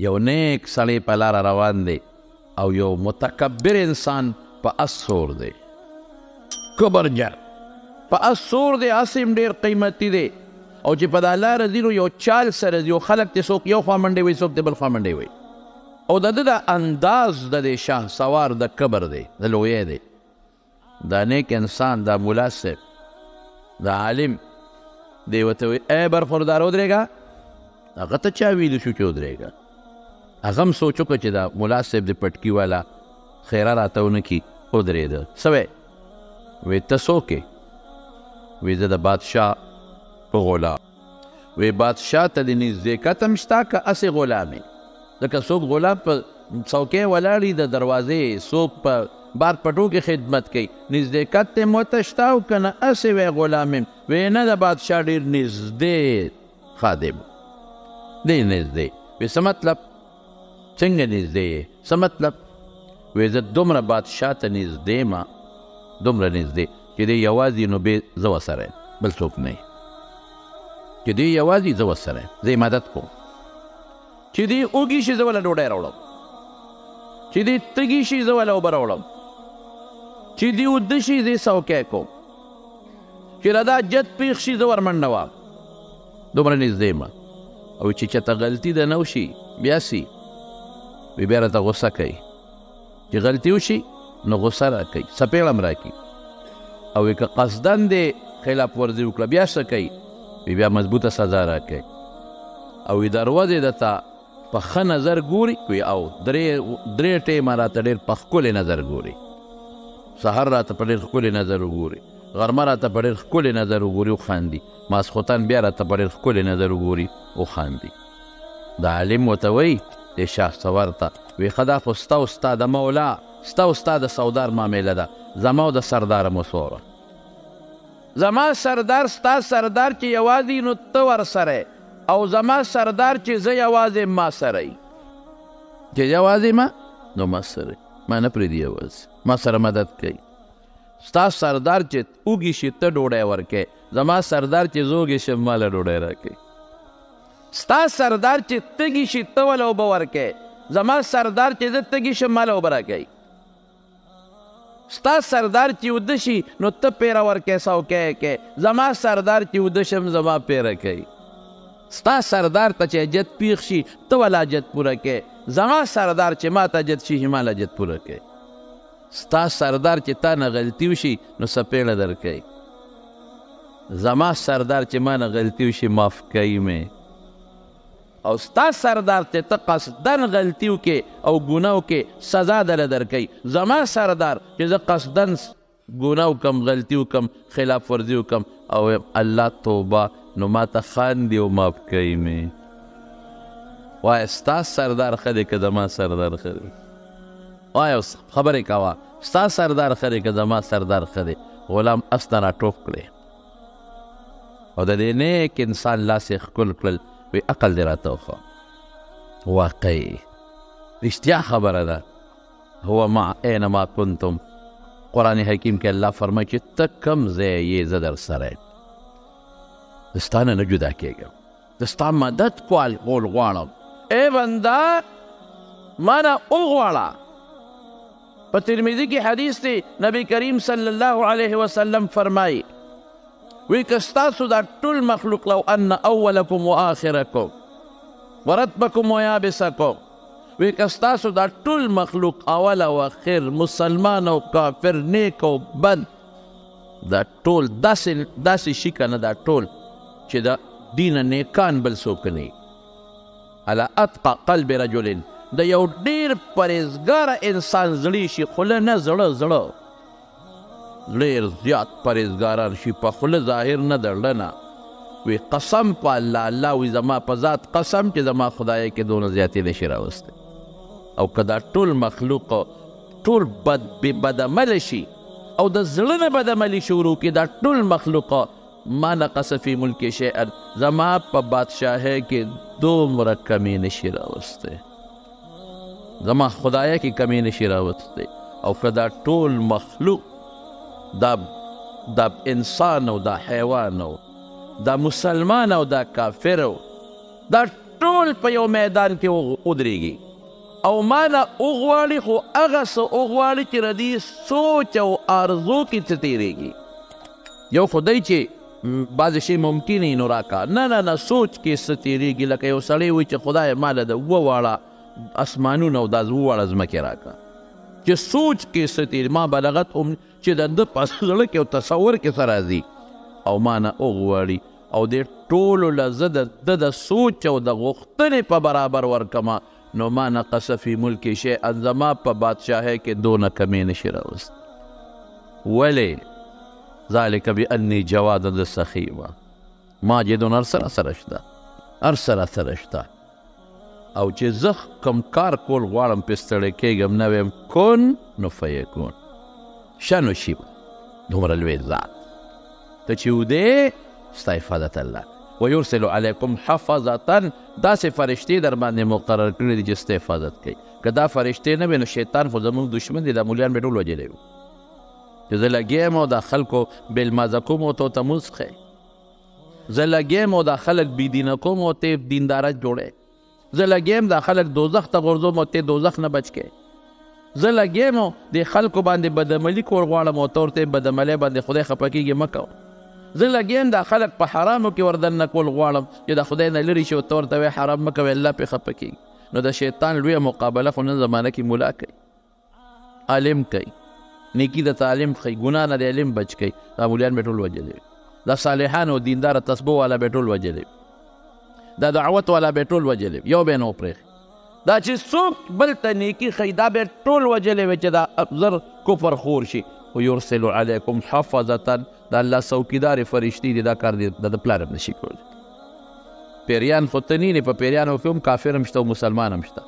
یو نیک سړی په لاره روان دی او یو متکبر انسان په اس سور دی، کبرجن په اس سور دی، اس هم ډېر قیمتي دی، او چې په دا لاره ځي نو یو چال سره ځي، او خلک ترې څوک یو خوا منډې وهي، څوک ترې بل خوا منډې وهي، او د ده د انداز د دې شاه سوار د کبر دی، د لویی دی. دا نیک انسان، دا ملا صاحب، دا عالم دی ورته وایي ای برخوردار ودرېږه. هغه ته چا ویلي شو چې ودرېږه؟ هغه هم سوچ وکړه چې دا ملا صاحب د پټکي والا خیره راته ونه کړي، ودرېده. څه وایې؟ وایي ته څوک یې؟ وایي زه د بادشاه په غلام. وایي بادشاه ته دې نزدېکت هم شته که هسې غلام یې؟ ځکه څوک غلام په څوکۍ ولاړ وي د دروازې، څوک په بار پټو کې خدمت کوي، نزدېکت ته هم ورته شته او که نه هسې وایي غلام یم؟ وایي نه، د بادشاه ډېر نږدې خادم، ډېر نږدې. وایي څه مطلب؟ څنګه نږدې یې؟ څه مطلب؟ وایي زه دومره بادشاه ته نږدې ما، دومره نږدې چې دی یوازې نو بې زه ورسره یم، بل څوک نه، چې دی یوازې زه ورسره یم، زه یې مدد کوم. چې دی وږي شي زه ورله ډوډۍ راوړم، چې دی تږي شي زه ورله اوبه راوړم، چې دی وده شي زه یې څوکی کوم، چې له دا جد پېښ شي زه ورمنډه وم، دومره نږدې ما. او چې چاته غلطي ده نه وشي بیا سي، وي بیا راته غوسه کوي، چې غلطي وشي نو غوسه راکوي، څپېړه هم راکوي. او که قصداً دې خلاف ورزي وکړه بیا څه کوي؟ وي بیا مضبوطه سزا راکوي. او وي دروازې درته په ښه نظر ګوري، وي او درې ټیمه راته ډېر په ښکلې نظر ګوري، سهار راته په ډېر ښکلې نظر وګوري، غرمه راته په ډېر ښکلې نظر وګوري وخاندي، ماسخوتن بیا راته په ډېر ښکلې نظر وګوري وخاندي. د عالم ورته وایي دې شاه سوار ته، وي ښه دا خو ستا او ستا د مولا، ستا او ستا د سودار معامله ده، زما او د سردار مو وسوره. زما سردار ستا سردار چې یوازې نو ته ورسره، او زما سردار چې زه یوازې ما سره یي، چې یوازې ما نو ما سره، ما نه پرېږدي یوازې، ما سره مدد کوي. ستا سردار چې وږي شي ته ډوډۍ ورکوې، زما سردار چې زه وږی شم ما له ډوډۍ راکوي. ستا سردار چې تږي شي ته ورله اوبه ورکوې، زما سردار چې زه تږي شم ما له اوبه راکوي. ستا سردار چې وده شي نو ته پیره ورکوې، څوکی یې کوې، زما سردار چې وده شم زما پیره کوي. ستا سردار ته چې حاجت پېښ شي ته ورله حاجت پوره کوې، زما سردار چې ما ته حاجت شي ما له حاجت پوره کوي. ستا سردار چې تا نه غلطي وشي نو څپېړه درکوي، زما سردار چې ما نه غلطي وشي معاف کوي مې. او ستا سردار چې ته قصداً غلطي وکړې او ګناه وکړې سزا دله درکوي، زما سردار چې زه قصداً ګناه وکړم، غلطي وکړم، خلاف ورزي وکړم او وایم الله توبه، نو ما ته خاندي او معاف کوي مې. وایه ستا سردار ښه دی که زما سردار ښه دی؟ وایه اوس خبرې کوه، ستا سردار ښه دی که زما سردار ښه دی؟ غلام اس نه راټوپ کړی او د دې نیک انسان لاس یې ښکل کړل، وی عقل دې راته وښوه. واقعي رښتیا خبره ده، هو مع اینما کنتم. قرآن حکیم کې الله فرمایي چې ته کوم ځای یې زه در سره یم، زه ستا نه نه جدا کېږم، زه ستا مدد کول غواړم. ای بنده ما نه وغواړه. په ترمذي کې حدیث دی، نبی کریم صلی الله علیه وسلم فرمایي وی که ستاسو دا ټول مخلوق لو ان اولکم و آخرکم ورطبکم و یابسکم، وی که ستاسو دا ټول مخلوق اول او آخر، مسلمان او کافر، نیک او بد، دا ټول داسې شي که نه، دا ټول چې د دین نیکان بل څوک نه وي. علی اتقى قلب رجل، د یو ډېر پرهېزګاره انسان زړی شي، خوله نه زړه، زړه ډېر زیات پرهېزګاران شي، په خوله ظاهر نه د زړه نه. وی قسم په الله، الله وی زما په ذات قسم چې زما خدای کې دونه زیاتې نه شي راوستی. او که دا ټول مخلوق ټول بد بې بدعمله شي او د زړه نه بدعملي شروع کړي، دا ټول مخلوق ما نقص فی ملک شیئا، زما په بادشاهۍ کې دومره کمی نه شي راوستی، زما خدایه کې کمی نه شي راوستی. او که دا ټول مخلوق دا انسان او دا حیوان او دا مسلمان او دا کافر او دا ټول په یو میدان کې ودرېږي او ما نه وغواړي، خو هغه څه وغواړي چې د دې سوچ او آرزو کې څه تېرېږي. یو خو دی چې بعضې شی ممکن یې نو راکړه، نه نه نه، سوچ کې څه تېرېږي. لکه یو سړی وایي چې خدای ما له د اووه واړه اسمانونه او دا اووه واړه ځمکې راکړه، چې سوچ کې څه تېرېږي، ما بلغت هم چې د ده په زړه کې او تصور کې څه راځي او ما نه وغواړي، او دې ټولو له زه د ده د سوچ او د غوښتنې په برابر ورکمه، نو ما نقص فی ملک شیئا، زما په بادشاهۍ کې دونه کمی نشي راوستی. ولې؟ ذلک بأني جواد د سخي وه، ما چې دونه هر څه راسره شته، هر څه راسره شته، او چې زه کوم کار کول غواړم پرې ستړی کېږم نه، وایم کن نو فیکون، شه نو شي. دومره لوی ذات ته چې ودې ستا حفاظت الله. ویرسل علیکم حفظة، داسې فرشتې در باندې مقرر کړي دي چې ستا حفاظت کوي. که دا فرشتې نه وي نو شیطان خو زموږ دښمن دی، دا مولیان به ټول وژلی وو. چې زه لګیا یم او دا خلکو بې لمانځه کوم او ته ورته مونځ ښیې، زه لګیا یم او دا خلک بې دینه کوم او ته دینداره جوړې، زه لګیا یم دا خلک دوزخ ته غورځوم او ته دوزخ نه بچ کې، زه لګیا یم او دې خلکو باندې بدعملي کول غواړم او ته ورته بدعملۍ باندې خدای خفه کېږي مه کوه، زه لګیا یم دا خلک په حرامو کې وردننه کول غواړم چې د خدای نه لرې شي او ته ورته وایې حرام مه کوې، الله پرې خفه کېږي. نو د شیطان لویه مقابله خو نن زمانه کې ملا کوي، عالم کوي، نیکي د تعلیم ښیي، ګناه نه د علم بچ کوي. دا مولیان به ټول وژلی وي، دا صالحان او دینداره تسبو والا به ټول وژلی وي، دا دعوت والا به ټول وژلی وي، یو به نه پرېښي. دا چې څوک بل ته نیکي ښیي دا به ټول وژلی وي چې دا زر کفر خور شي. خو یرسل علیکم حفظة، د الله څوکیدارې فرشتې دي، دا کار د ده پلار هم نشي کولی. پیریان خو ته نه، په پیریانو کې هم کافر هم شته او مسلمان هم شته.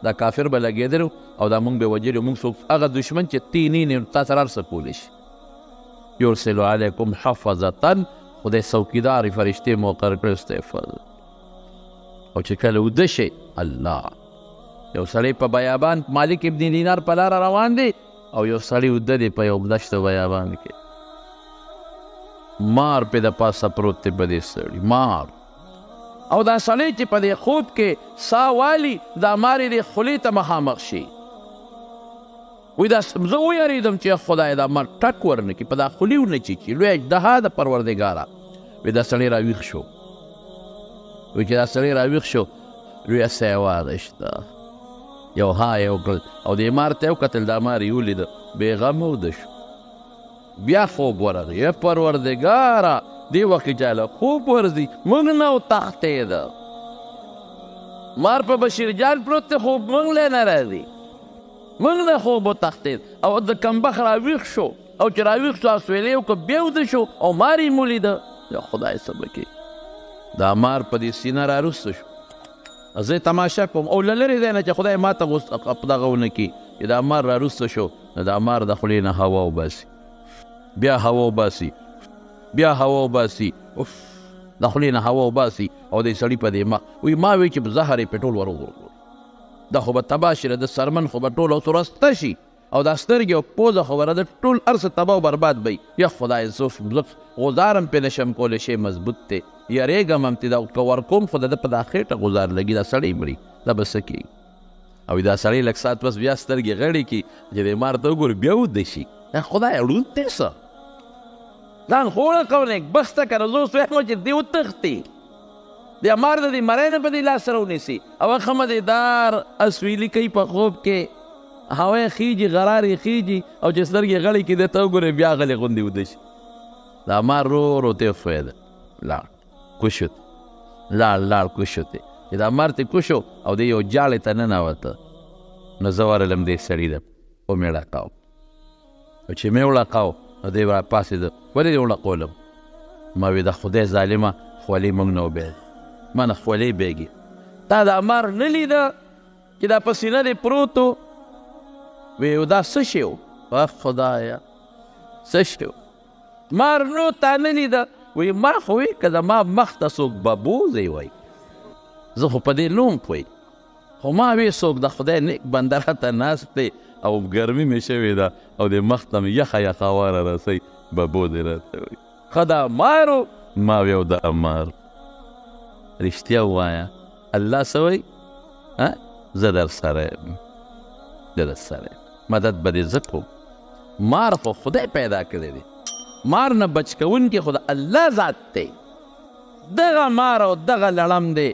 دا کافر به لګېدلی او دا مونږ به وژلی، مونږ څوک هغه دښمن چې تی نه وینې تا سره هر څه کولی شي. یرسل علیکم حفظة، خدای څوکیدارې فرشتې مقرر کړې ستا حفاظت. او چې کله وده شي الله، یو سړی په بیابان مالک ابن دینار په لاره روان دی او یو سړی وده دی په یو دشت بیابان کې، مار پې د پاسه پروت دی په دې سړي، مار. او دا سړی چې په دې خوب کې سا والي دا مار یې دې خولې ته مخامخ شي. وایي دا زه ویرېدم چې خدای دا مار ټک ورنه کړي، په دا خولې ونه چیچي، لویه اژدها ده پروردګاره. وایي دا سړی راویښ شو، وایي چې دا سړی راویښ شو لویه سا یې واخیسته، یو ها یې وکړل او دې مار ته یې وکتل، دا مار یې ولیده، بېغمه وده شو. بیا خوب ورغی، ای پروردګاره دې وخت کې چاله خوب ورځي، موږ نه وتښتېده، مار په بشیر جان پروت دی، خوب موږ له نه راځي، موږ نه خوب وتښتېد. او د کمبخ راویښ شو، او چې راویښ شو اسویلی یې وکړ، بیا وده شو او مار یې ولیده. یا خدای څه به کوي؟ دا مار په دې سینه راروسته شو، زه یې تماشه کوم او له لرې ځای نه چې خدای ما ته دغه ونه کړي، چې دا مار راروسته شو نو دا مار د خولې نه هوا وباسي، بیا هوا وباسي، بیا هوا وباسي، اوف د خولې نه هوا وباسي او دې سړي په دې مخ. وایي ما وایي چې زهر یې پرې ټول ور وغورځول، دا خو به تباه شي، د څرمن خو به ټول اوس ورسته شي او دا سترګې او پوزه خو به د ټول هر څه تباه او برباد به وي. یا خدای زه غوزار هم پرې نه شم کولی، شی مضبوط دی، یېرېږم هم ترې، دا که ورکوم خو د ده په دا خېټه غوزار لګي، دا سړی مري، دا به څه کېږي؟ او دا سړی لږ ساعت پس بیا سترګې غړې کړي چې دې مار ته وګوري بیا وده شي. یا خدای ړوند دی څه، ځان خو وړکوه نېکبخته که نه زه اوس وایم چې دی وتښتي، بیا مار د دې مرۍ نه په دې لاس سره ونیسي او هغه به دې دار اسویلي کوي په خوب کې، هوا یې خېږي، غرار یې خېږي او چې سترګې غړې کړي ده ته وګورې بیا غلې غوندې وده شي. دا مار رو رو ترې وښویېده، لاړ کوشو، لاړ لاړ کوشو ترې. چې دا مار ترې کوشو او دی یو جاړې ته ننوته، نو زه ورغلم دې سړي ته ومې ړقاو، او چې مې وړقاو نو دی راپاڅېده، ولې دې وړقولم؟ ما وی د خدای ظالمه خولې موږ نه وبېږي، ما نه خولې بېږي، تا دا مار نه لیده چې دا په سینه دې پروت و؟ وی دا څه شی و؟ خدایه څه شی و؟ مار نو تا نه لیده؟ وی ما خو وی که زما مخ ته څوک ببوزی وای، زه خو په دې نه وم پوه، خو ما وی څوک د خدای نیک بنده راته ناست دی او ګرمي مې شوې ده او دې مخ ته مې یخه یخه هوا رارسوي، ببوزی راته وایي. ښه دا مار و؟ ما وی او دا مار. رښتیا ووایه الله څه وایي؟ زه در سره یم، زه در سره یم، مدد به دې زه کوم. مار خو خدای پیدا کړی دی، مار نه بچ کوونکی خو د الله ذات دی. دغه مار او دغه لړم دی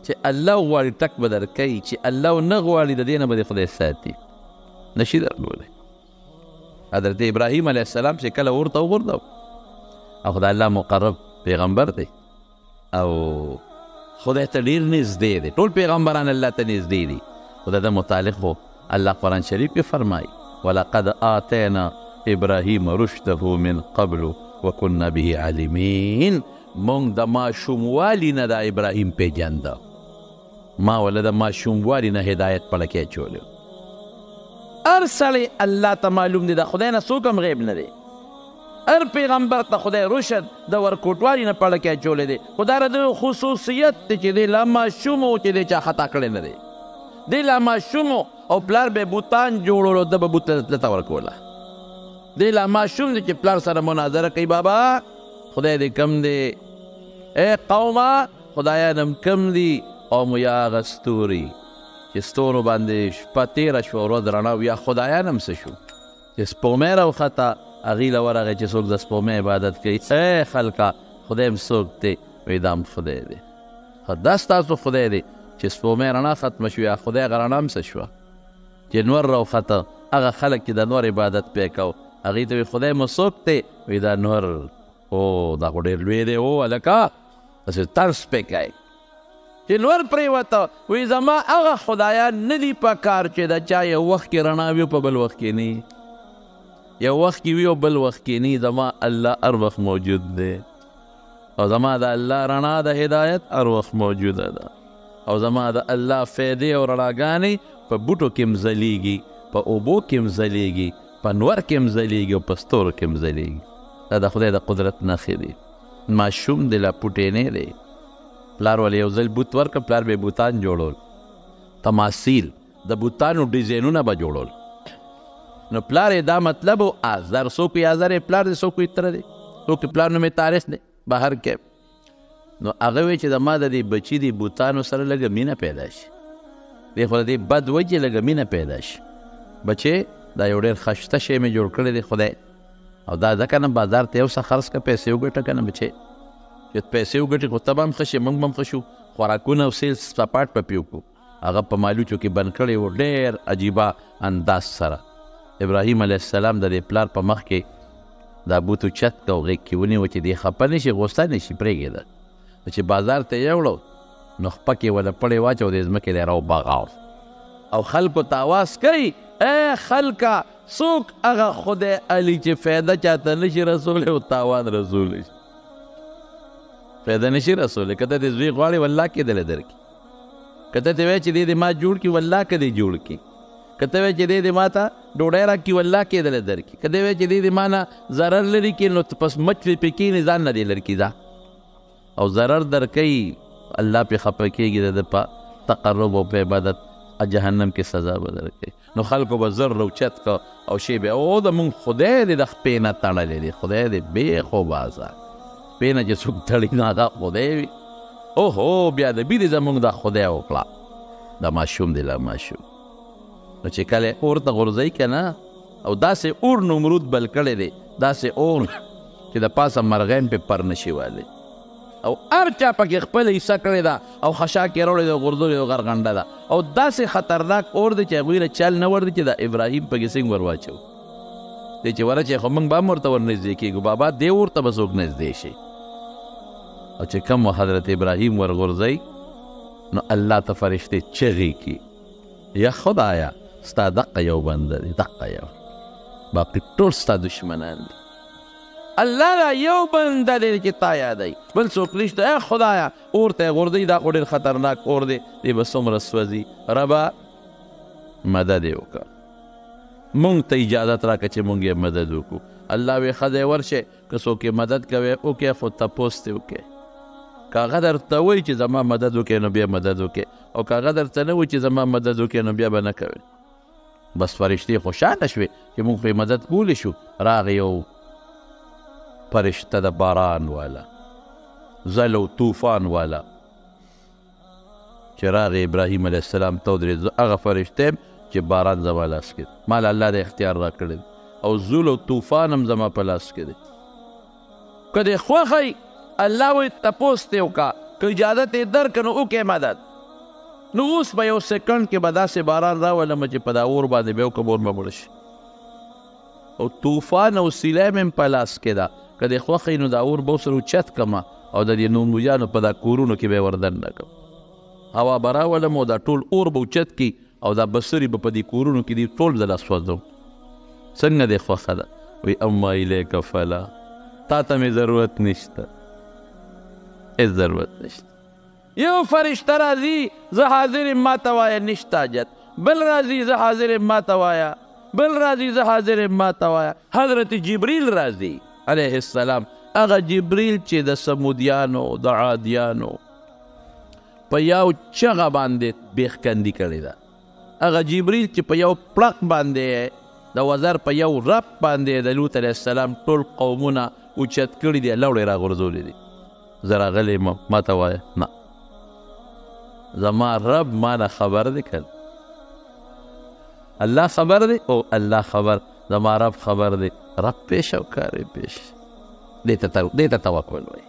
چې الله وغواړي ټک به درکوي، چې الله نه غواړي د دې نه به دې خدای ساتي، نشي درکولی. حضرت ابراهیم علیه السلام چې کله اور ته وغورځاو، او خدای الله مقرب پیغمبر دی او خدای ته ډېر نږدې دی، ټول پیغمبران الله ته نږدې دي، خو د ده متعلق خو الله قرآن شریف کې فرمایي ولقد آتینا ابراهیم رشده من قبل وکنا به عالمین. مونږ د ماشوموالي نه د ابراهیم پېژنده، ما وله د ماشوموالي نه هدایت په لکې اچولی. هر سړی الله ته معلوم دی، د خدای نه څوک هم غیب نه دی. هر پیغمبر ته خدای رشد د ورکوټوالي نه په لکې اچولی دی، خو دا د خصوصیت دی چې دی لا ماشوم و چې دی چا خطا کړی نه دی. دی لا ماشوم او پلار به بوتان جوړولو، ده به بوت لته ورکوله. دی لا ماشوم دی چې پلار سره مناظره کوي، بابا خدای دې کم دی، ای قومه خدایان هم کم دي، او مو یا هغه ستوري چې ستورو باندې شپه تېره شوه ورځ رڼا وي، یا خدایان هم څه شو چې سپوږمۍ راوخته، هغې له ورغی چې څوک د سپوږمۍ عبادت کوي، ای خلکه خدای هم څوک دی؟ وایي دا هم خدای دی. ښه دا ستاسو خدای دی چې سپوږمۍ رڼا ختمه شوه، یا خدای هغه رڼا هم څه شوه چې نور راوخته، هغه خلک چې د نور عبادت پې کوو هغې ته وایي خدای مو څوک دی؟ وایي دا نور، او دا خو ډېر لوی دی، او هلکه داسې طرز پې کوي. چې نور پرېوته وایي زما هغه خدایان نه دي په کار چې د چا یو وخت کې رڼا وي په بل وخت کې نه، یو وخت کې وي او بل وخت کې نه، زما الله هر وخت موجود دی، او زما د الله رڼا د هدایت هر وخت موجوده ده، او زما د الله فیدې او رڼاګانې په بوټو کې هم ځلیږي، په اوبو کې هم ځلیږي، په نور کې هم ځلیږي او په ستورو کې هم ځلیږي. دا د خدای د قدرت نښې دي. ماشوم دی لا پوټی نه دی، پلار ولې یو ځل بوت ورکړ، پلار به یې بوتان جوړول، تماثیل د بوتانو ډیزاینونه به جوړول. نو پلار یې دا مطلب و آزر، څوک یې آزر یې پلار دی، څوک یې تره دی، څوک یې پلار نوم یې تاریخ دی بهر کې. نو هغه وایي چې زما د دې بچي دې بوتانو سره لږه مینه پیدا شي، دې خو د دې بد وجې لږه مینه پیدا شي. بچې دا یو ډېر خشته شی مې جوړ کړی دی خدای، او دا ځکه نه بازار ته یو څه خرڅ که پیسې وګټه که نه بچې، چې پیسې وګټې خو ته به هم ښه شې، موږ به هم ښه شو، خوراکونه او سیل سپاټ به پې وکړو. هغه په مالوچو کې بند کړی و ډېر عجیبه انداز سره. ابراهیم علیه السلام د دې پلار په مخ کې دا بوت اوچت که او غېږ کې ونیوه چې دې خفه نه شي، غوسه نه شي، پرېږده. چې بازار ته یې یوړو نو خپه کې وله پړې واچو، دې ځمکې له یې راوبغاو او خلکو ته اواز کوي، ای خلکه څوک هغه خدای علي چې فایده چاته نه شي رسولی او تاوان رسولی شي؟ فایده نه شي رسولی. که ته دې زوی غواړې والله کېدلی درکړي، که ته ترې وایې چې دې دې ما جوړ کړي والله که دې جوړ کړي، که ته وایې چې دې دې ما ته ډوډۍ راکړي والله کېدلی درکړي، که ته وایې چې دې دې ما نه ضرر لرې کړي نو پس مچ دې پرې کښېني ځان نه دې لرې کړي ځه، او ضرر درکوي الله پرې خفه کېږي، د ده په تقرب او په عبادت جهنم کې سزا به درکوي. نو خلکو به زر راوچت که او شی به او د مونږ خدای دې د خپې نه تړلی دی، خدای دې بې خوبازه خپې نه چې څوک تړي نو هغه خدای وي. اوهو بیا د بي دې زمونږ دا خدای وکړه، دا ماشوم دی لا ماشوم. نو چې کله اور ته غورځوي که نه، او داسې اور نمرود بل کړی دی، داسې اور چې د پاسه مرغۍ هم پرې پر نه شي والی، او هر چا پکې خپله حصه کړې ده او خشاک یې راوړی دی او غورځولی او غرغنډه ده، او داسې خطرناک اور دی چې هغوی له چل نه ورځي چې د ابراهیم پکې څنګه ور واچوو. دی چې ورچې خو موږ به هم ورته ورنږدې کېږو، بابا دې اور ته به څوک نږدې شي. او چې کوم حضرت ابراهیم ورغورځوي نو الله ته فرشتې چغې کړي، یا خدایا ستا دقه یو بنده دی، دقه یو، باقي ټول ستا دشمنان دي. الله دا یو بنده دی چې تا یادوي، بل څوک نشته. ای خدایا اور ته یې غورځوي، دا خو ډېر خطرناک اور دی، دی به څومره سوځي، ربه مدد یې وکړه، مونږ ته اجازت راکړه چې مونږ یې مدد وکړو. الله وی ښه دی ورشئ، که څوک یې مدد کوي وکړې، خو تپوس ترې وکړې، که هغه درته وایي چې زما مدد وکړې نو بیا مدد وکړې، او که هغه درته نه وایي چې زما مدد وکړې نو بیا به نه کوې. بس فرشتې خوشحاله شوې چې مونږ خو یې مدد کولی شو. راغی یو فرشته د باران والا، ځل او طوفان والا، چې راغی ابراهیم علیه السلام ته ودرېد، زه هغه فرشته یم چې باران زما لاس کې دی، ما له الله د اختیار راکړی دی، او زول او طوفان هم زما په لاس کې دی. که دې خوښه وي الله وایي تپوس ترې وکړه، که اجازت یې درکړه نو وکړې مدد. نو اوس به یو سیکنډ کې به داسې باران راولم چې په دا اور باندې به وکړم، اور به مړ شي. او طوفان او سیلۍ مې هم په لاس کې ده، که دې خوښه وي نو دا اور به ورسره اوچت کړم او د دې نومویانو په دا کورونو کې به یې وردننه کړم. هوا به راولم او دا ټول اور به اوچت کړي او دا بسري به په دې کورونو کې دي ټول زه له سوځوم. څنګه دې خوښه ده؟ وایي اما الیک فلا، تا ته مې ضرورت نشته، هېڅ ضرورت نشته. یو فرشته راځي، زه حاضر یم ما ته وایه نشته حاجت، بل راځي زه حاضر یم ما ته وایه، بل راځي زه حاضر یم ما ته وایه. حضرت جبریل راځي علیه السلام، هغه جبریل چې د سمودیانو د عادیانو په یو چغه باندې بیخکندي کړې ده، هغه جبریل چې په یو پړق باندې د وزر په یو رپ باندې د لوط علیه السلام ټول قومونه اوچت کړي دي، لوړې راغورځولي دي. زه راغلی یم ما ته وایه نه، زما رب ما نه خبر دی که الله خبر دی، او الله خبر، زما رب خبر دی. رب پیش او کار یې پیش. دې ته توکل وایي،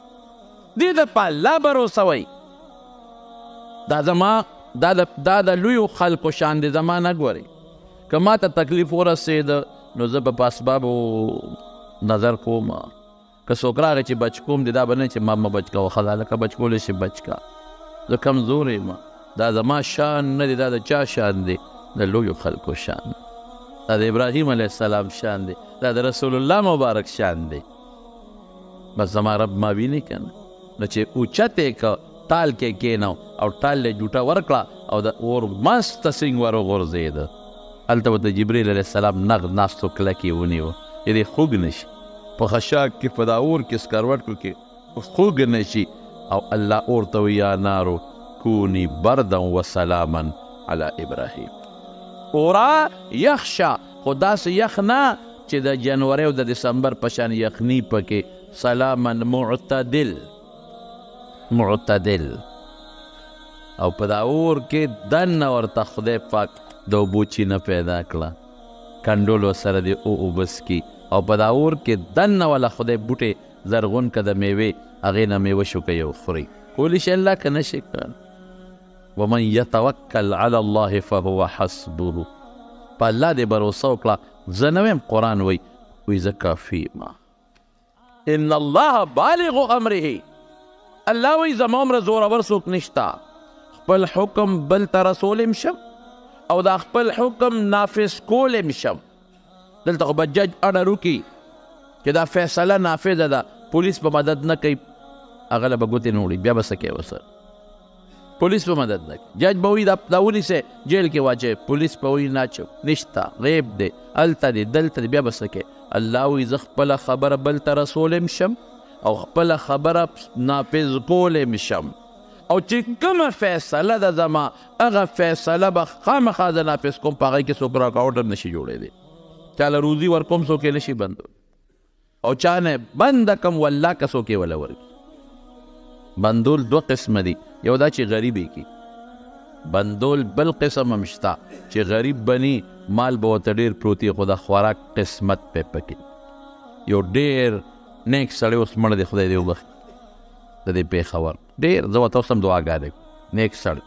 دې ته په الله بروسه وایي. دا زما دا د لویو خلکو شان دی، زما نه ګوري. که ما ته تکلیف ورسېده نو زه به په اسبابو نظر کوم، که څوک راغی چې بچ کوم دی دا به نه چې ما مه بچ کوه، ښه ده لکه بچ کولی شي بچ کا، زه کمزوری یم، دا زما شان نه دی، دا د چا شان دی؟ د لویو خلکو شان، دا د ابراهیم علیه السلام شان دی، دا د رسول الله مبارک شان دی. بس زما رب ما ویني که نه. نو چې اوچت یې که ټال کې کښېنو او ټال یې جوټه ورکړه او د اور منځ ته سینګ ور وغورځېده، هلته ورته جبریل علیه السلام نغد ناستو کلک یې ونیوه چې دې خوږ نه شي، په خشاک کې په دا اور کې سکروټکو کې خوږ نه شي. او الله اور ته وایي یا نارو کونی بردا و سلاما علی ابراهیم. اورا یخ شه، خو داسې یخ نه چې د جنورۍ او د دسمبر په شان یخني پکې، سلاما معتدل، معتدل. او په دا اور کې دننه ورته خدای پاک د اوبو چینه پیدا کړه، کنډول ورسره دې اوبه څکي، او په دا اور کې دننه والا خدای بوټی زرغون که د میوې هغې نه میوه شوکوي او خوري. کولی شي الله که نه شي کولی؟ ومن یتوکل علی الله فهو حسبه. په الله دې بروسه وکړه. زه نه وایم، قرآن وایي، وایي زه کافي یم. ان الله بالغ امره، الله وایي زما عمره زورور څوک نشته، خپل حکم بل ته رسولم شم او دا خپل حکم نافذ کولم شم. دلته خو به جج اډر وکړي چې دا فیصله نافذه ده، پولیس به مدد نه کوي، هغه له به ګوتې نه وړي، بیا به څه کوې ورسره؟ پولیس به مدد نه کوي، جج به وایي دا ونیسئ جیل کې واچوئ، پولیس به وایي نه اچوم، نشته، غیب دی، هلته دی، دلته دی، بیا به څه کوې؟ الله وایي زه خپله خبره بل ته رسولم شم او خپله خبره نافذ کولم شم، او چې کومه فیصله ده زما هغه فیصله به خامخا زه نافذ کوم، په هغې کې څوک رکاوټ هم نشي جوړېدی. چا له روزي ورکوم څوک یې نشي بندولی، او چا نه بنده کم والله که څوک یې وله ورکړي. بندول دوه قسمه دي، یو دا چې غریب یې کړي، بندول بل قسم هم شته چې غریب بني، مال به ورته ډېر پروت وي، خو د خوراک قسمت پې پکې. یو ډېر نیک سړی اوس مړ دی، خدای دې وبخښي، د دې پېښور ډېر زه ورته اوس هم دعاګانې کوم، نیک سړی،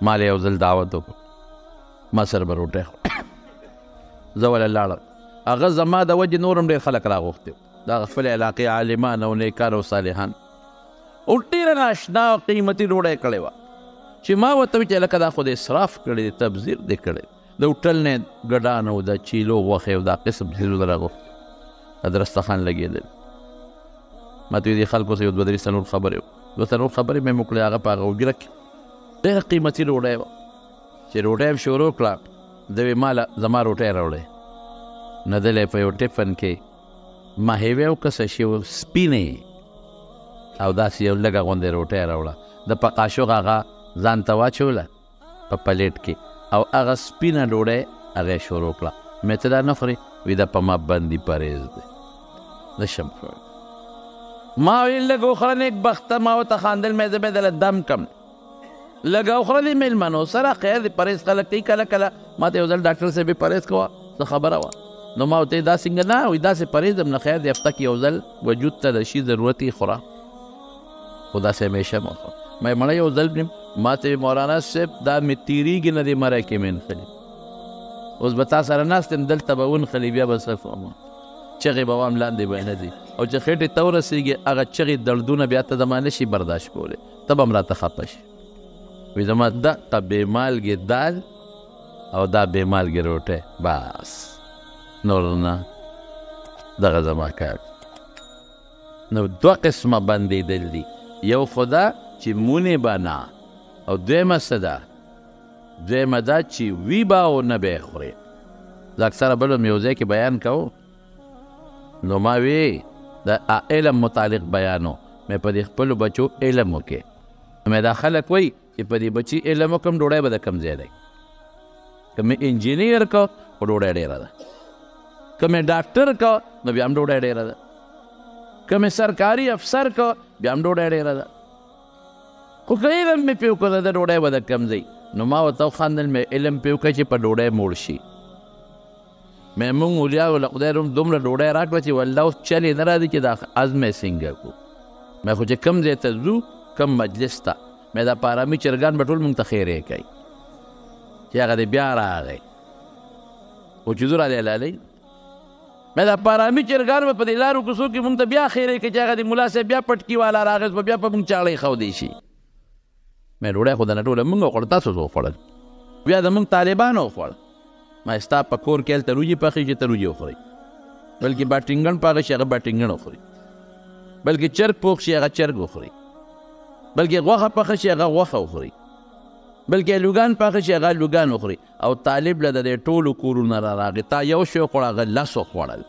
ما له یو ځل دعوت وکړ، ما سره به روټۍ خوړه، زه وله لاړم، هغه زما د وجې نور هم ډېر خلک راغوښتي وو، د هغه خپلې علاقې عالمان او نیکان او صالحان، او ډېره ناشنا او قیمتي ډوډۍ کړې وه چې ما ورته وویل چې لکه دا خو دې اسراف کړی دی، تبذیر دې کړی، د هوټل نه ګډان او د چیلو غوښې او دا قسم څیزونه راغوښتي، دا درستخان لګېدل. ما ته ویل دې خلکو سره یو دوه درې څلور خبرې وکړې، دوه څلور خبرې مې وکړې، هغه په هغه حجره کې ډېره قیمتي ډوډۍ وه، چې ډوډۍ هم شروع کړه، ده ویې ماله زما روټۍ راوړی، نه دلی په یو ټفن کې مهیوې او که څه شی وه سپینې او داسې یو لږه غوندې روټۍ راوړه، د په قاشوق هغه ځان ته واچوله په پلیټ کې، او هغه سپینه ډوډۍ هغه یې شروع کړه. مې ته دا نه خورې؟ وایي دا په ما بندي پرهېز دی، نه شم خوړلی. ما ویل لږ وخوره نیکبخته، ما ورته خاندل، مې زه به درله دم کړم. لږه وخوره دې مېلمنو سره، خیر دې پرهېز خلک کوي کله کله. ما ته یو ځل ډاکټر صاحب یې پرهېز کوه، څه خبره وه، نو ما ورته دا څنګه نه وایي داسې پرهېز هم نه، خیر دې هفته کې یو ځل وجود ته د شي ضرورت یې خوره، خو داسې همیشه مه خوره. ما یې مړه یو ځل نیم، ما ته مولانا صاحب دا مې تېرېږي نه دې مره کې مې نښلي، اوس به تا سره ناست یم دلته به ونښلي، بیا به څه کوم، چغې به وام لاندې به نه ځي، او چې خېټې ته ورسېږي هغه چغې دردونه بیا ته زما نه شي برداشت کولی، ته به هم راته خفه شي. وایي زما دقه بې مالګې دال او دا بې مالګې روټۍ، بس نور نه، دغه زما کار. نو دوه قسمه بندېدل دي، یو خو دا چې مونې به نه، او دویمه څه ده؟ دویمه دا چې وي به او نه به یې خورې. زه اکثره بل هم یو ځای کې بیان کوو، نو ما وی د علم متعلق بیانو، مې په دې خپلو بچو علم وکړي. مې دا خلک وایي چې په دې بچي علم وکړم ډوډۍ به د کوم ځای دی، که مې انجینیر که خو ډوډۍ ډېره ده، که مې ډاکټر که نو بیا هم ډوډۍ ډېره ده، که مې سرکاري افسر که بیا هم ډوډۍ ډېره ده، خو که علم مې پرې وکړ د ډوډۍ به د کوم ځای. نو ما ورته وخندل، مې علم پرې وکړه چې په ډوډۍ موړ شي. مې موږ اولیاو له خدای روم دومره ډوډۍ راکړه چې والله اوس چل یې نه راځي چې دا عزم یې څنګه کړو. مې خو چې کوم ځای ته ځو، کوم مجلس ته، مې دا پارامي چرګان به ټول موږ ته خیرې کوي چې هغه دې بیا راغی، خو چې ځو را دی لالی، مې دا پارامي چرګان به په دې لارو کوڅو کې موږ ته بیا خیرې کوي چې هغه دې ملا صاحب بیا پټکي والا راغی، اوس به بیا په موږ چاړې ښودی شي. مې ډوډۍ خو دنه ټوله موږ وخوړه، تاسو څه وخوړل؟ بیا د موږ طالبانو وخوړل. ما ستا په کور کې هلته روجې پخې چې ته روجې وخورئ، بلکې باټینګڼ پاغه شي هغه باټینګڼ وخوري، بلکې چرګ پوخ شي هغه چرګ وخوري، بلکې غوښه پخه شي هغه غوښه وخوري، بلکې لوګان پاخه شي هغه لوګان وخوري. او طالب له د دې ټولو کورونه را راغی، تا یو شی وخوړه هغه لس وخوړل.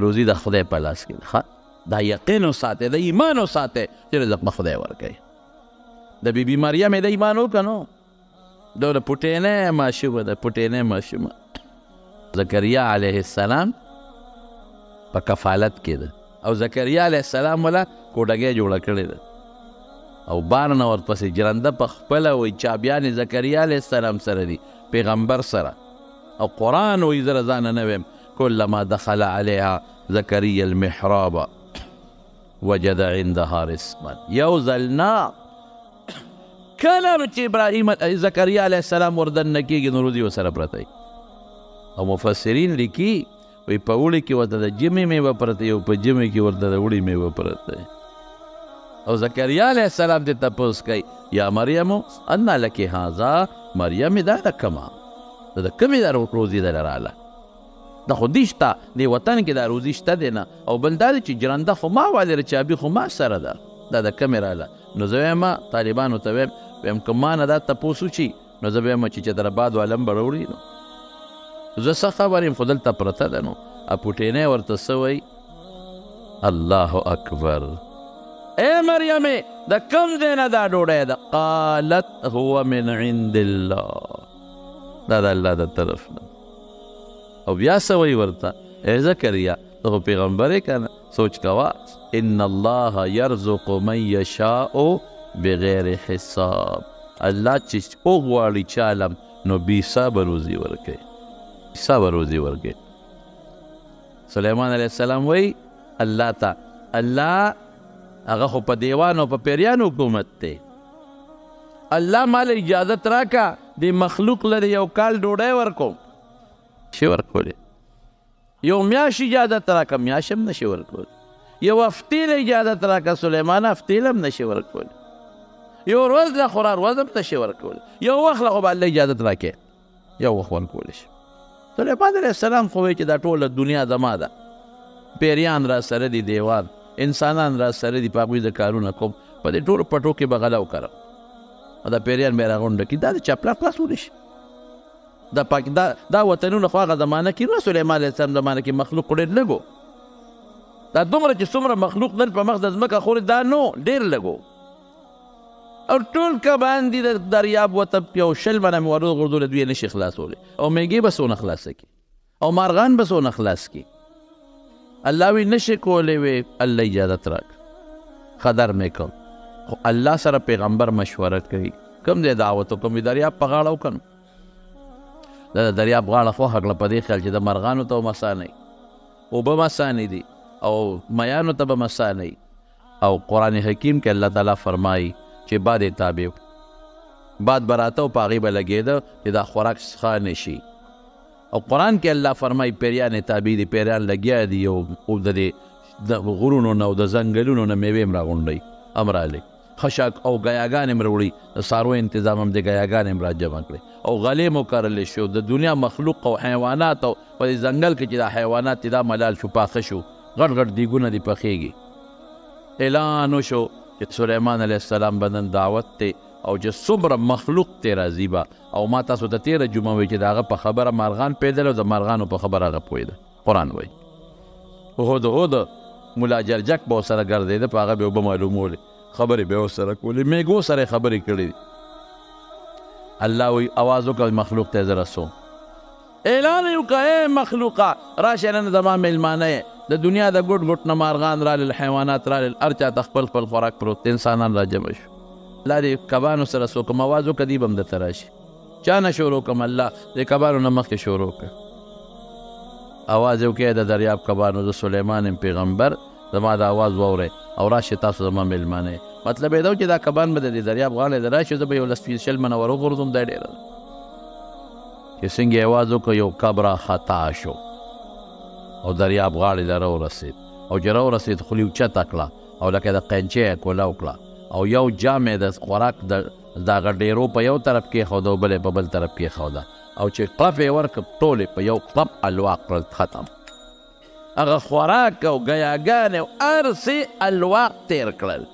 روزي د خدای په لاس کې ده، دا یقین وساتئ، د ایمان وساتئ چې رزق به خدای ورکوي. د بي بي مریم یې د ایمان وکړه، نو دا د پټینۍ ماشومه ده، پټینۍ ماشومه. زکریا علیه السلام په کفالت کې ده، او زکریا علیه السلام ولا کوټګۍ جوړه کړې ده، او بار نه ورپسې جرنده په خپله وایي چابیانې زکریا علیه السلام سره دي، پیغمبر سره. او قرآن وایي زه ځانه نه وایم، کلما دخل علیها زکریا المحراب وجد عندها رزقا. یو ځل نه، کله چې ابراهیم زکریا علیه السلام وردننه کېږي نو روزي ورسره پرته وي. او مفسرین لیکي وایي په اوړي کې ورته د ژمي میوه پرته وي، او په ژمي کې ورته د اوړي میوه پرته وي. او زکریا علیه السلام ته تپوس کوي، یا مریم انا لک هذا، مریم دا د کومه، دا د کومې دا روزي دله راله، دا خو دې شته دې وطن کې دا روزي شته دی نه، او بل دا دی چې جرنده خو ما والې ده، چابي خو ما سره ده، دا د کومې راله. نو زه وایم طالبانو ته وایم، وایم که ما نه دا تپوس وشي نو زه وایم چې چتراباد والم به راوړي، نو زه څه خبر یم، خو دلته پرته ده. نو اپوټینی ورته څه وایي؟ الله اکبر، ای مریمې د کوم ځای نه دا ډوډۍ ده؟ قالت هو من عند الله، دا د الله د طرف نه. او بیا څه وایي ورته؟ ای زکریا ته خو پیغمبر یې که نه، سوچ کوه، ان الله یرزق من یشاء بغیر حساب، الله چې وغواړي چالم نو بې حسابه روزي ورکوي، حسابه روزي ورکوي. سلیمان علیه السلام وایي الله ته، الله هغه خو په دیوانو په پیریانو حکومت دی، الله ما له اجازت راکړه دې مخلوق له یو کال ډوډۍ ورکوم، شي ورکولی، یو میاشت اجازت راکړه، میاشت هم نشي ورکولی، یو هفتې له اجازت راکړه سلیمان، هفتې له هم نشي ورکولی، یو ورځ له خو ورځ هم نشي ورکولی، یو وخت له خو به الله اجازت راکړي، یو وخت ورکولی شي. سلیمان علیه السلام خو وایي چې دا ټوله دنیا زما ده، پیریان را سره دي، دیوان انسانان را سره دي، په هغوی زه کارونه کوم، په دې ټولو پټو کې به غله وکرم، او دا پیریان به یې راغونډه کړي، دا د چا پلار خلاصولی شي؟ دا پاک دا وطنونه خو هغه زمانه کې نه، سلیمان علیه السلام زمانه کې مخلوق ډېر لږ و، دا دومره چې څومره مخلوق نن په مخ د ځمکه خوري دا نو ډېر لږ و، او ټول کبان دي د دریاب وته یو 20 منه مې ور وغورځولې، دوی یې نه شي خلاصولی، او میږې به څونه خلاصه کړي، او مارغان به څونه خلاص کړي. الله وی نشي کولی، وی الله اجازت راکړه، خدر مې کوم. خو الله سره پیغمبر مشوره کوي، کوم ځای دعوت وکړم؟ دریاب په غاړه وکړم. دا د دریاب غاړه خوښه کړه په دې خیال چې د مرغانو ته به اسانه وي، اوبه به اسانې دي او میانو ته به اسانه وي. او قرآن حکیم کې الله تعالی فرمایي چې باد یې تابع و، باد به راته او په هغې به لګېده چې دا خوراک څښا نه شي. او قرآن کې الله فرمایي پیریان یې تابع دي، پیریان لګیا دي او د دې غرونو نه او د ځنګلونو نه میوې هم راغونډوي، هم رالي خشاک او ګیاګانې هم راوړي، د څارویو انتظام هم دی، ګیاګانې هم راجمع کړي او غلې مو کرلی شو. د دنیا مخلوق او حیوانات او په دې ځنګل کې چې دا حیوانات دي دا ملال شو، پاخه شو، غټ غټ دیګونه دي پخېږي. اعلان وشو چې سلیمان علیه السلام به نن دعوت دی او چې څومره مخلوق تی راځي به. او ما تاسو ته تېره جمعه وایي چې د هغه په خبره مارغان پوهېدل او د مارغانو په خبره هغه پوهېده. قرآن وایي هد هد ملا جرجک به ورسره ګرځېده، په هغه به اوبه معلومولې، خبرې به یې ورسره کولې، میږو سره یې خبرې کړې دي. الله وایي اواز وکړ مخلوق ته زه رسوم، اعلان یې وکړه ای مخلوقه راشه نن زما مېلمانه یې. د دنیا د ګوټ ګوټ نه مارغان رالل، حیوانات رالل، هر چا ته خپل خپل خوراک پروت دی، انسانان راجمع شو. الله دې کبانو سره څوک اواز وکړه دی به هم درته راشي. چا نه شروع کړم؟ الله دې کبانو نه مخکې شروع کړه. اواز یې وکړ د دریاب کبانو، زه سلیمان یم پیغمبر، زما د اواز واورئ او راشئ تاسو زما مېلمانه یئ. مطلب یې دا و چې دا کبان به د دې دریاب غاړې ته راشي، زه به یو لس 20 منه ور وغورځوم، دا ډېره ده. چې څنګه یې اواز وکړ یو کب را خطا شو او دریاب غاړې له راورسېد، او چې راورسېد خولې اوچته کړه او لکه د قینچې یې کوله وکړه او یو جام یې د خوراک د دغه ډېرو په یو طرف کېښوده او بل یې په بل طرف کېښوده، او چې قلف یې ورکړ ټول یې په یو قلف الوا کړل، ختم. هغه خوراک او ګیاګانې او هر څه الواق تېر کړل.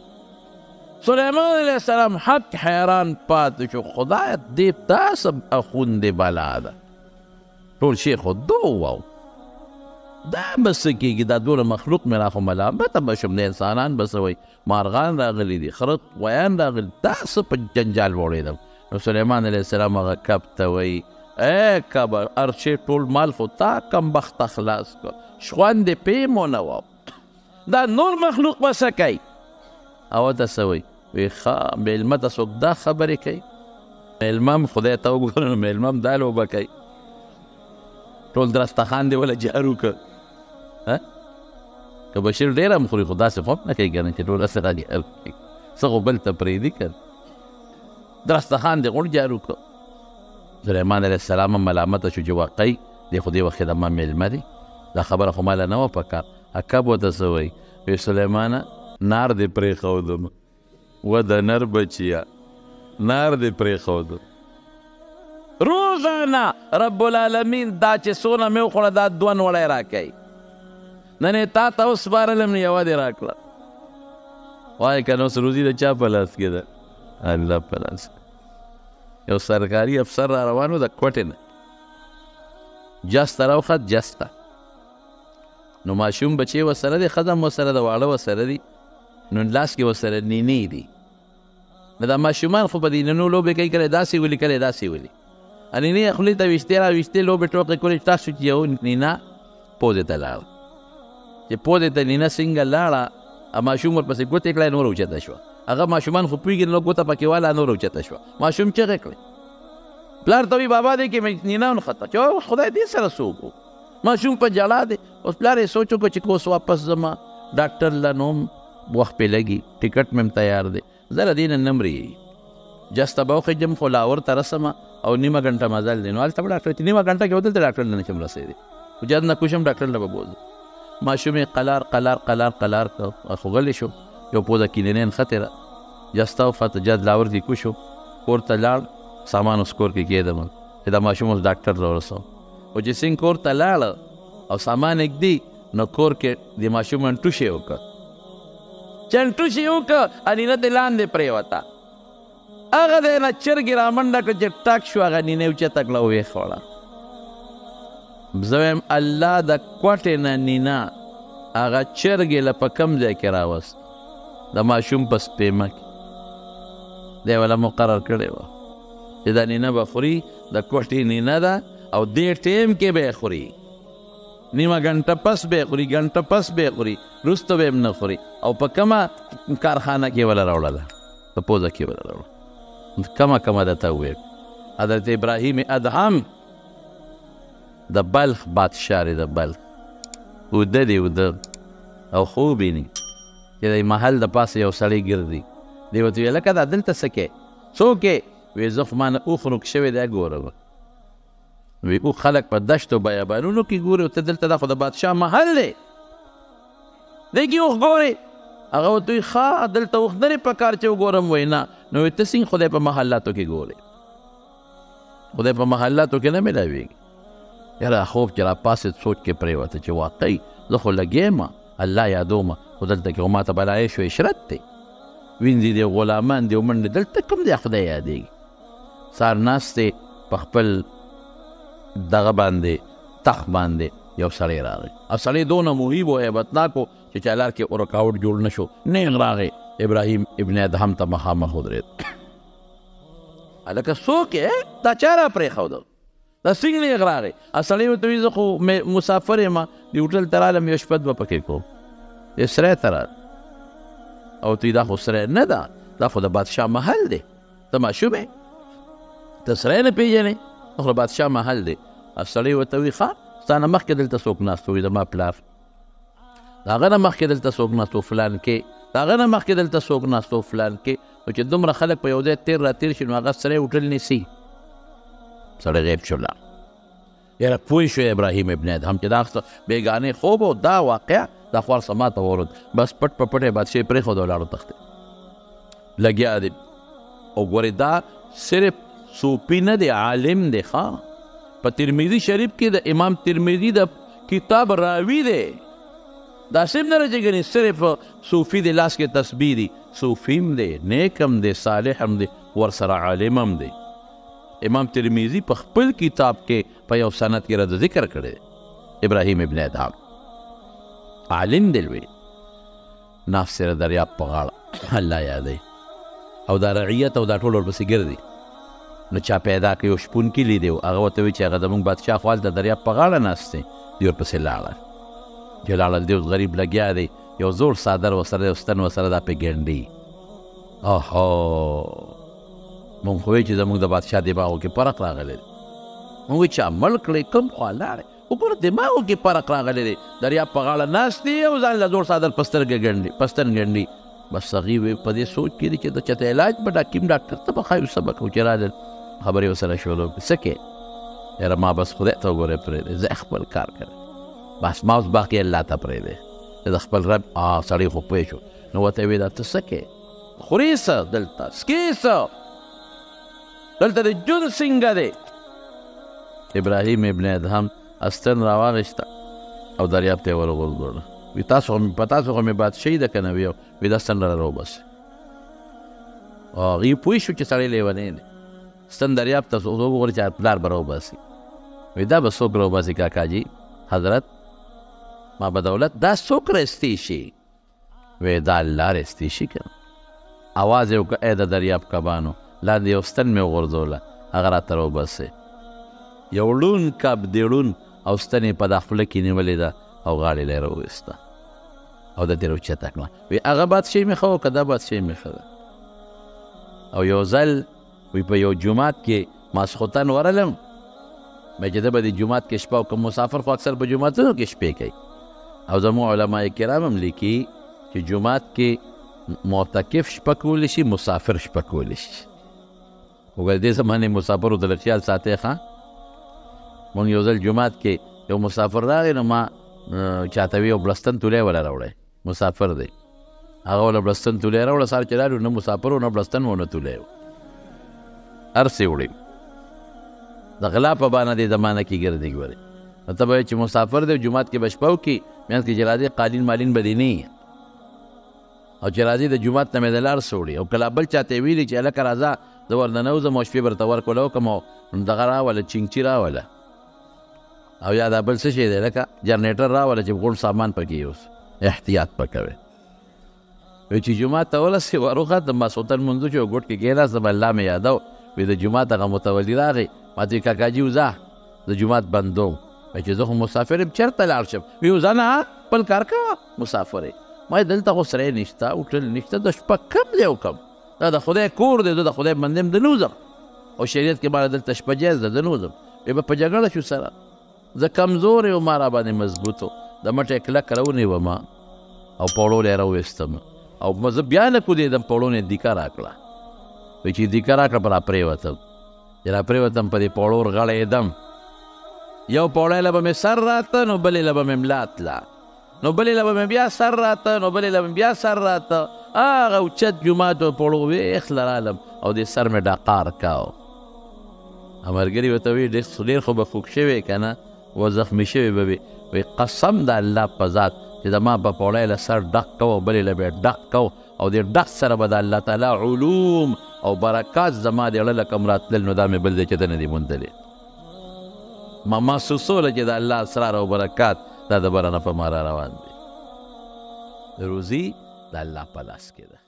سلیمان علیه السلام حق حیران پاتې شو، خدای دې تاسو اخوند بلا ده، ټول شی خو دو وو، دا به څه کېږي؟ دا دومره مخلوق مې را خو ملامته به شم، د انسانان به څه وایي، مارغان راغلي دي، خره غویان راغلي، دا څه په جنجال وړېدم. نو سلیمان علیه السلام هغه کب ته وایي ای کب، هر شی ټول مال خو تا کمبخته خلاص کړ، شخوند دې پې مو نه وو، دا نور مخلوق به څه کوي؟ او ته څه وایي؟ وایي ښه مېلمه ته څوک دا خبرې کوي؟ مېلمه هم خدای ته وګوره نو مېلمه هم دا لوبه کوي، ټول درستخان دې وله جارو کړ. که بشیر ډېر هم خوري خو داسې خو هم نه کوي که نه چې ټول هسې راجارو کوي، څه خو بل ته پرېږدي که نه. درستخان دې غوړ جارو کړ. سلیمان علیه السلام هم ملامته شو چې واقعي دی خو دې وخت د ما مېلمه دی، دا خبره خو ماله نه وه په کار. کب ورته څه وایي؟ وایي سلیمانه نار دې پرېښودم، و د نر بچیه نار دې پرېښودم. روزانه رب العالمین دا چې څونه مې وخوړه دا دوه نوړی راکوي، نن یې تا ته وسپارلم نو یوه دې راکړه. وایي که نه اوس روزي د چا په لاس کې ده؟ الله په لاس کې. یو سرکاري افسر را روان و د کوټې نه، جس ته راوخت، جس ته نو ماشوم بچی ورسره دی، ښځه هم ورسره ده، واړه ورسره دي، نو لاس کې ورسره نینې دي. نو دا ماشومان خو په دې نینو لوبې کوي، کله داسې ولي کله داسې ولي، نینې یې خولې ته ویشتې را ویشتې، لوبې ټوقې کولې. تاسو چې یو نینه پوزې ته لاړه، چې پوزې ته نینه څنګه لاړه، ماشوم ورپسې ګوتې کړې، نوره اوچته شوه. هغه ماشومان خو پوهېږي نو ګوته پکې واله، نوره اوچته شوه. ماشوم چغې کړې، پلار ته وایي بابا دې کې مې نینه ونښته، چې اوس خدای دې سره څوک و. ماشوم په ژړا دی. اوس پلار یې سوچ وکړ چې که اوس واپس ځم ډاکټر له نو هم وخت پې لګي، ټکټ مې هم تیار دی، زه له دې نه نه مري، جس ته به وخېژم خو لاهور ته رسمه او نیمه ګنټه مزل دی، نو هلته به ډاکټر چې نیمه ګنټه کې به دلته ډاکټر له نه شم رسېدی، خو جس نه کوشم ډاکټر له به بوځم. ماشوم یې قلار قلار قلار قلار کړ، خو غلی شو، یو پوزه کې نینې نښتې ده، جس ته وخته، جس لاهور کې کوشو، کور ته لاړ، سامان اوس کور کې کېدم چې دا ماشوم اوس ډاکټر ته ورسوم. خو چې څنګه کور ته لاړه او سامان یې ږدي، نو کور کې د ماشوم انټوشی وکړ، چې انټوشی یې وکړ انینه دې لاندې پرېوته، هغه دی نه چرګې رامنډه کړه، چې ټک شو هغه نینه یې اوچته کړه او ویې خوړه. زه وایم الله د کوټې نه نینه هغه چرګې له په کوم ځای کې راوست؟ د ماشوم په سپېمه کې دی وله مقرر کړې وه چې دا نینه به خوري، د کوټې نینه ده او دې ټیم کې به یې خوري، نیمه ګنټه پس به یې خوري، ګنټه پس به یې خوري، وروسته به یې هم نه خوري. او په کومه کارخانه کې وله راوړله؟ په پوزه کې وله راوړله. کمه کمه درته ووایم. حضرت ابراهیم ادهم د بلخ بادشاه دی، د بلخ اوده دی، اوده او خوب یې نی چې د محل د پاسه یو سړی ګرځي. دی ورته ویل لکه دا دلته څه کوې، څوک یې؟ وایي زه خو ما نه اوښ ورک شوی دی ګورم. وایي اوښ خلک په دشتو بیابانونو کې ګوري او ته دلته دا خو د بادشاه محل دی، دی کې اوښ ګورې؟ هغه ورته وایي ښه دلته اوښ نه دی په کار چې وګورم. وایي نه. نو وایي ته څنګه خدای په محلاتو کې ګورې؟ خدای په محلاتو کې نه میلاویږي. یاره خوب چې راپاڅېد سوچ کې پرېوته چې واقعي زه خو لګیا یم، الله یادومه، خو دلته کې خو ماته بلا عیش و عشرت دی، وینځي دی، غلامان دی او منډې، دلته کوم ځای خدای یادېږي؟ سهار ناست دی په خپل دغه باندې تخت باندې یو سړی راغی، او سړی دونه مهیب او هیبتناک و چې چا لار کې رکاوټ جوړ نه شو. نیغ راغی ابراهیم ابن ادهم ته مخامخ ودرېد. هلکه څوک یې؟ دا چا را پرېښوده؟ دا څنګه نیغ راغی؟ سړی ورته وایي زه خو مسافر یم، دې هوټل ته رالم یو شپه دوه پکې کوم. دې سرای ته راغی او ته دا خو سرای نه ده، دا خو د بادشاه محل دی، ته ماشوم یې، ته سرای نه پېژنې، دا خو د بادشاه محل دی. سړی ورته وایي ښه ستا نه مخکې دلته څوک ناست و؟ وایي زما پلار. د هغه نه مخکې دلته څوک ناست و؟ فلان کې. د هغه نه مخکې دلته څوک ناست و؟ فلان کې. نو چې دومره خلک په یو ځای تېر را تېر شي نو هغه سړی هوټل نیسي. سړی غیب شو لاړ. یاره پوه شو ابراهیم ابن ادهم چې دا بېګانې خوب او دا واقعه دا خو هر څه ما ته ورود. بس پټ په پټه یې بادشاهي پرېښود او لاړ وتښتېد. لګیا دی او ګورې دا صرف صوفي نه دی، عالم دی. ښه په ترمذي شریف کې د امام ترمذي د کتاب راوي دی. دا هم نه چې ګنې صرف صوفي دی لاس کې تسبیح دی، صوفي هم دی، نیک هم دی، صالح هم دی، ورسره عالم هم دی. امام ترمذي په خپل کتاب کې په یو سند کې راته ذکر کړی دی ابراهیم ابن ادهم عالم دی لوی. ناست سره دریاب په غاړه الله یادوي او دا رعیت او دا ټول ورپسې ګرځي. نو چا پیدا کړ یو شپونکي لیدی و، هغه ورته وایي چې هغه زموږ بادشاه خو هلته دریاب په غاړه ناست دی. دوی ورپسې لاړل. چې لاړل دی اوس غریب لګیا دی، یو زوړ څادر ورسره دی او ستن ورسره دا پې ګنډي. اوهو مونږ خو وایي چې زموږ د بادشاه دماغو کې فرق راغلی دی. مونږ وایي چا مړ کړی کوم خوا لاړی، وګوره دماغو کې فرق راغلی دی. دریاب په غاړه ناست دی او ځان له زوړ څادر په سترګه ګنډي، په ستن ګنډي. بس هغې وایي په دې سوچ کې دی چې د چاته علاج به حکیم ډاکټر ته به ښایو څه به کوو. چې راغلل خبرې ورسره شروع کړې، څه کوې؟ یاره ما بس خدای ته وګورې پرېږدی، زه خپل کار کوم، بس ما اوس باقي الله ته پرېږدی، زه د خپل رب. سړی خو پوه شو. نو ورته یې ویل دا ته څه کوې، خورې څه دلته، څکې څه دلته، د ژوند څنګه دی؟ ابراهیم ابن ادهم استن راواخیسته او دریاب ته یې وروغورځوله. وی تاسو په تاسو خو مې بادشاهي ده که نه؟ وی دا ستن را راوباسئ. هغوی پوه شو چې سړی لیونی دی. ستن دریاب ته وګوره چې پلار به راوباسي. وی دا به څوک راوباسي کاکاجي حضرت؟ ما به دولت دا څوک راایستی شي؟ وی دا الله راایستی شي که نه. اواز یې وکړ ای د دریاب کبانو، لاندې یو ستن مې وغورځوله، هغه راته راوباسئ. یو ړوند کب دی ړوند، او ستن یې په دا خوله کې نیولې ده او غاړې له یې راوویسته او د دې راوچته کړه. وی هغه بادشاهي مې ښه وه که دا بادشاهي مې ښه ده؟ او یو ځل وی په یو جومات کې ماسخوتن ورلم، مې چې ده به د جومات کې شپه وکړم. مسافر خو اکثر په جوماتونو کې شپې کوي، او زموږ علما کرام هم لیکي چې جومات کې معتکف شپه کولی شي، مسافر شپه کولی شي. وګوره دې زمانې مسافرو ته لږ خیال ساتئ ښه. مونږ یو ځل جومات کې یو مسافر راغی، نو ما چاته وی یو بړستن تولی وله راوړی، مسافر دی، هغه وله بړستن تولی راوړه. سهار چې رالو نه مسافر و نه بړستن و نه تولی و، هر څه یې وړي. د غلا په بانه دې زمانه کې ګرځي. ګورې نو ته به وایې چې مسافر دی، جومات کې به شپه وکړي، منځ کې چې راځي قالین مالین به دې نه وي، او چې راځي د جومات نه مې د لار څه وړي. او کله بل چاته یې ویلي چې هلکه راځه زه ورننه وځم او شپې به درته ورکوله وکړم، او دغه راوله چینګچي راوله، او یا دا بل څه شی دی لکه جنریټر راوله چې غوړ سامان پکې یوسي، احتیاط به کوې. وایي چې جومات ته ورسې وروخته ماسخوتن لمونځ وشو، ګوټ کې کښېناستم، الله مې یادو. وایي د جومات هغه متولي راغی، ما ته وایي کاکاجي وځه د جومات بندوم. وایي چې زه خو مسافر یم چېرته لاړ شم؟ وایي وځه نه خپل کار کوه، مسافر یې. ما دلته خو سری نشته، هوټل نشته، د شپه کوم ځای وکړم؟ دا د خدای کور دی، زه د خدای بنده یم، زه نه وځم. او شریعت کې ماله دلته شپه جایز ده، زه نه وځم. وایي به په جګړه شو سره، زه کمزوری وم، ما راباندې مضبوط و، د مټه یې کلک راونیوه ما او پوړو له یې راوویستم او زه بیا نه کودېدم، پوړو نه یې دیکه راکړه. وایي چې دیکه راکړه، په راپرېوتم، چې راپرېوتم په دې پوړو ورغړېدم. یو پوړی له به مې سر راته، نو بلې له به مې ملا تله، نو بلې له به مې بیا سر راته، نو بلې له به مې بیا سر راته. هغه اوچت جومات په پوړو ویښ له رالم او دې سر مې ډقار کاوه. ملګري ورته وایي ډېر خو به خوږ شوی که نه، و زخمي شوی به وي. وایي قسم د الله په ذات چې زما په پوړی له سر ډق کوه او بلې له به یې ډق کوه، او دې ډق سره به د الله تعالی علوم او برکات زما دې زړه له کوم راتلل، نو دا مې بل ځای چېرته نه دي موندلی. ما محسوسوله چې د الله اسرار او برکات دا د بره نه په ما را روان دي. روزي د الله په لاس کې ده.